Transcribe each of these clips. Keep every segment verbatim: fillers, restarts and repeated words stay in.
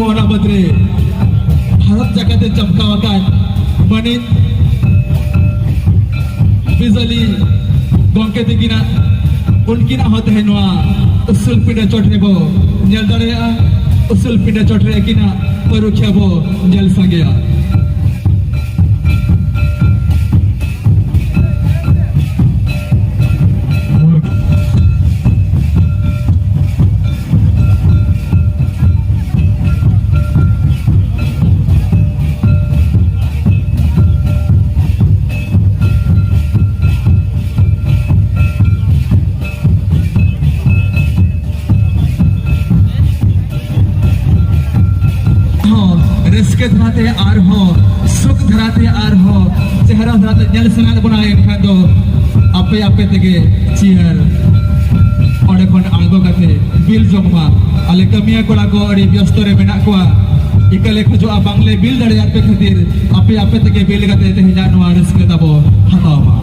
ᱚᱱᱟ ᱵᱟᱹᱫᱽ ᱨᱮ ᱵᱷᱟᱨᱚᱛ ᱡᱟᱠᱟᱛ ᱮ ᱪᱟᱢᱠᱟᱣ ᱟᱠᱟᱫ ᱢᱟᱹᱱᱤᱡ ᱵᱤᱡᱚᱞᱤ ᱜᱚᱢᱠᱮ ᱛᱟᱹᱠᱤᱱᱟᱜ, ᱩᱱᱠᱤᱱᱟᱜ ᱦᱚᱸ ᱛᱮᱦᱮᱧ ᱱᱚᱣᱟ ᱩᱥᱩᱞ ᱯᱤᱸᱰᱟᱹ ᱪᱚᱴ ᱨᱮᱵᱚ ᱧᱮᱞ ᱫᱟᱲᱮᱭᱟᱜᱼᱟ᱾ ᱩᱥᱩᱞ ᱯᱤᱸᱰᱟᱹ ᱪᱚᱴ ᱨᱮ ᱟᱹᱠᱤᱱᱟᱜ ᱯᱟᱹᱨᱩᱠᱷᱤᱭᱟᱹ ᱵᱚ ᱧᱮᱞ ᱥᱟᱸᱜᱮᱭᱟ᱾ ᱦᱚᱸ ᱨᱟᱹᱥᱠᱟᱹ ᱫᱷᱟᱨᱟᱛᱮ ᱟᱨᱦᱚᱸ ᱥᱩᱠ ᱫᱷᱟᱨᱟᱛᱮ ᱟᱨᱦᱚᱸ ᱪᱮᱦᱨᱟ ᱫᱷᱟᱨᱟᱛᱮ ᱧᱮᱞ ᱥᱟᱱᱟᱭᱮᱫ ᱵᱚᱱᱟ, ᱮᱱᱠᱷᱟᱱ ᱫᱚ ᱟᱯᱮ ᱟᱯᱮ ᱛᱮᱜᱮ ᱪᱤᱭᱟᱨ ᱚᱸᱰᱮ ᱠᱷᱚᱱ ᱟᱬᱜᱚ ᱠᱟᱛᱮ ᱵᱤᱞ ᱡᱚᱝ ᱢᱟ᱾ ᱟᱞᱮ ᱠᱟᱹᱢᱤᱭᱟᱹ ᱠᱚᱲᱟ ᱠᱚ ᱟᱹᱰᱤ ᱵᱮᱥᱛᱚ ᱨᱮ ᱢᱮᱱᱟᱜ ᱠᱚᱣᱟ, ᱤᱠᱟᱹ ᱞᱮ ᱠᱷᱚᱡᱚᱜᱼᱟ ᱵᱟᱝᱞᱮ ᱵᱤᱞ ᱫᱟᱲᱮᱭᱟᱜ ᱯᱮ ᱠᱷᱟᱹᱛᱤᱨ ᱟᱯᱮ ᱟᱯᱮ ᱛᱮᱜᱮ ᱵᱤᱞ ᱠᱟᱛᱮ ᱛᱮᱦᱮᱧᱟᱜ ᱱᱚᱣᱟ ᱨᱟᱹᱥᱠᱟᱹ ᱛᱟᱵᱚ ᱦᱟᱛᱟᱣ ᱢᱟ᱾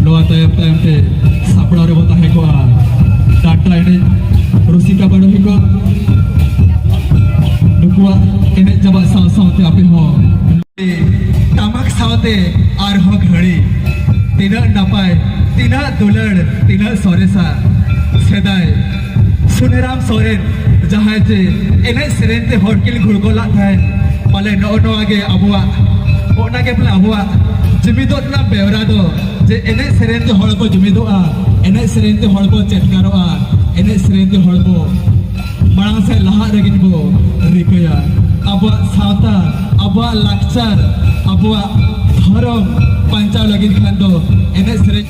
ᱱᱚᱣᱟ ᱛᱟᱭᱚᱢ ᱛᱟᱭᱚᱢ ᱛᱮ ᱥᱟᱯᱲᱟᱣ ᱨᱮᱵᱚ ᱛᱟᱦᱮᱸ ᱠᱚᱜᱼᱟ ᱰᱟᱱᱴᱟ ᱮᱱᱮᱡ ᱨᱩᱥᱤᱠᱟ ᱵᱟᱰᱚᱦᱤ ᱠᱚ᱾ ᱱᱩᱠᱩᱣᱟᱜ ᱮᱱᱮᱡ ᱪᱟᱵᱟᱜ ᱥᱟᱶ ᱥᱟᱶᱛᱮ ᱟᱯᱮ ᱦᱚᱸ ᱴᱟᱢᱟᱠ ᱥᱟᱶᱛᱮ ᱟᱨᱦᱚᱸ ᱜᱷᱟᱹᱲᱤ᱾ ᱛᱤᱱᱟᱹᱜ ᱱᱟᱯᱟᱭ, ᱛᱤᱱᱟᱹᱜ ᱫᱩᱞᱟᱹᱲ, ᱛᱤᱱᱟᱹᱜ ᱥᱚᱨᱮᱥᱟ᱾ ᱥᱮᱫᱟᱭ ᱥᱩᱱᱮᱨᱟᱢ ᱥᱚᱨᱮᱱ ᱡᱟᱦᱟᱸᱭ ᱡᱮ ᱮᱱᱮᱡ ᱥᱮᱨᱮᱧ ᱛᱮ ᱦᱚᱲ ᱠᱤᱱ ᱜᱷᱩᱲᱜᱚ ᱞᱟᱜ ᱛᱟᱦᱮᱸᱱ, ᱯᱟᱞᱮ ᱱᱚᱜᱼᱚ ᱱᱚᱣᱟ ᱜᱮ ᱟᱵᱚᱣᱟᱜ, ᱚᱱᱟ ᱜᱮ ᱵᱚᱞᱮ ᱟᱵᱚᱣᱟᱜ ᱡᱩᱢᱤᱫᱚᱜ ᱨᱮᱱᱟᱜ ᱵᱮᱣᱨᱟ ᱫᱚ, ᱡᱮ ᱮᱱᱮᱡ ᱥᱮᱨᱮᱧ ᱛᱮ ᱦᱚᱲ ᱠᱚ ᱡᱩᱢᱤᱫᱚᱜᱼᱟ, ᱮᱱᱮᱡ ᱥᱮᱨᱮᱧ ᱛᱮ ᱦᱚᱲ ᱠᱚ ᱪᱮᱴᱠᱟᱨᱚᱜᱼᱟ, ᱮᱱᱮᱡ ᱥᱮᱨᱮᱧ ᱛᱮ ᱦᱚᱲ ᱠᱚ ᱢᱟᱲᱟᱝ ᱥᱮᱫ ᱞᱟᱦᱟᱜ ᱞᱟᱹᱜᱤᱫ ᱵᱚ ᱨᱤᱠᱟᱹᱭᱟ᱾ ᱟᱵᱚᱣᱟᱜ ᱥᱟᱶᱛᱟ, ᱟᱵᱚᱣᱟᱜ ᱞᱟᱠᱪᱟᱨ, ᱟᱵᱚᱣᱟᱜ ᱫᱷᱚᱨᱚᱢ ᱵᱟᱧᱪᱟᱣ ᱞᱟᱹᱜᱤᱫ ᱠᱷᱟᱱ ᱫᱚ ᱮᱱᱮᱡ ᱥᱮᱨᱮᱧ